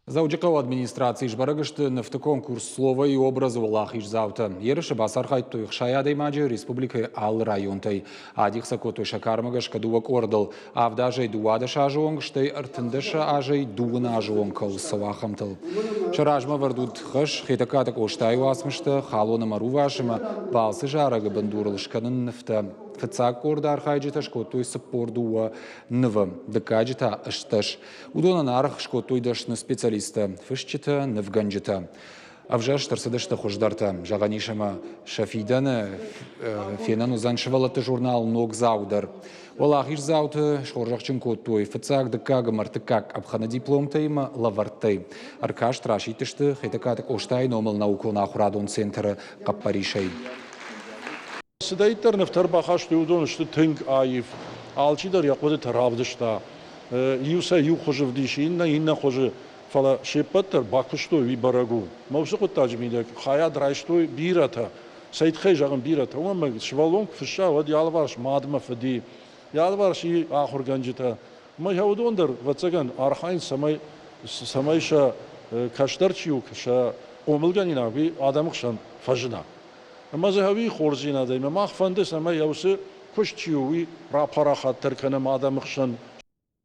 Дзӕуджыхъӕуы администрацийы сбӕрӕг сты нывты конкурс «Слово и образы» уӕлахиздзаутӕ. Ерысы бацархайдтой 60 адӕймаджы республикӕйы алы районтӕй. Адих сӕ кодтой сӕ кармӕ гӕсгӕ дыууӕ къордыл. Авд азӕй 12 азы онг, стӕй 13 азӕй дыууын азы онг кӕуыл цӕуы, ахӕмтыл. Сӕ размӕ ӕвӕрд уыд хӕс Хетӕгкаты Къостайы уацмыстӕ «Халон ӕмӕ рувас» ӕмӕ «Балцы зарӕг»-ы бындурыл скӕнын нывтӕ. Фыццаг къорды архайджытӕ скодтой 42 нывы, дыккаджы та 18. Уыдонӕн аргъ скодтой дӕсны специалисттӕ, фысджытӕ, нывгӕнджытӕ. Ӕвзӕрст ӕрцыдысты хуыздӕртӕ. Зӕгъӕн ис ӕмӕ сӕ фидӕны фенӕн уыдзӕн сывӕллӕтты журнал «Ногдзау» дӕр. Уӕлахиздзауты схорзӕхджын кодтой фыццаг, дыккаг ӕмӕ ӕртыккаг къӕпхӕны дипломтӕй ӕмӕ лӕвӕрттӕй. Ӕркаст расидтысты Хетӕгкаты Къостайы номыл наукон-ахуырадон центры хъӕппӕрисӕй. Цыдӕриддӕр нывтӕ ӕрбахастой, уыдон сты тынг аив. Алчидӕр йӕ хъуыдытӕ равдыста. Иу сӕ иу хуызы вдисы, иннӕ иннӕ хуызы. Фӕлӕ се ппӕт дӕр бакуыстой, уый бӕрӕг у. Мӕ уыцы хъуыддаджы мидӕг хайад райстой бирӕтӕ. Цӕй тыххӕй зӕгъын бирӕтӕ? Уымӕн ӕмӕ сывӕллон куы фысса, уӕд йӕ алыварс мадмӕ фыди, йӕ алыварс и ахуыргӕнджытӕ. Ӕмӕ йӕ уыдон дӕр, ӕвӕццӕгӕн, архайынц, цӕмӕй, цӕмӕй сӕ кӕстӕр чи у, сӕ хъомылгӕнинаг, уый адӕмы хсӕн фӕзына. Ӕмӕ дзы ӕви хорздзинадӕй мах фӕнды, цӕмӕй уыцы куыст чи у, уый рапарахатдӕр кӕнӕм адӕмы хсӕн.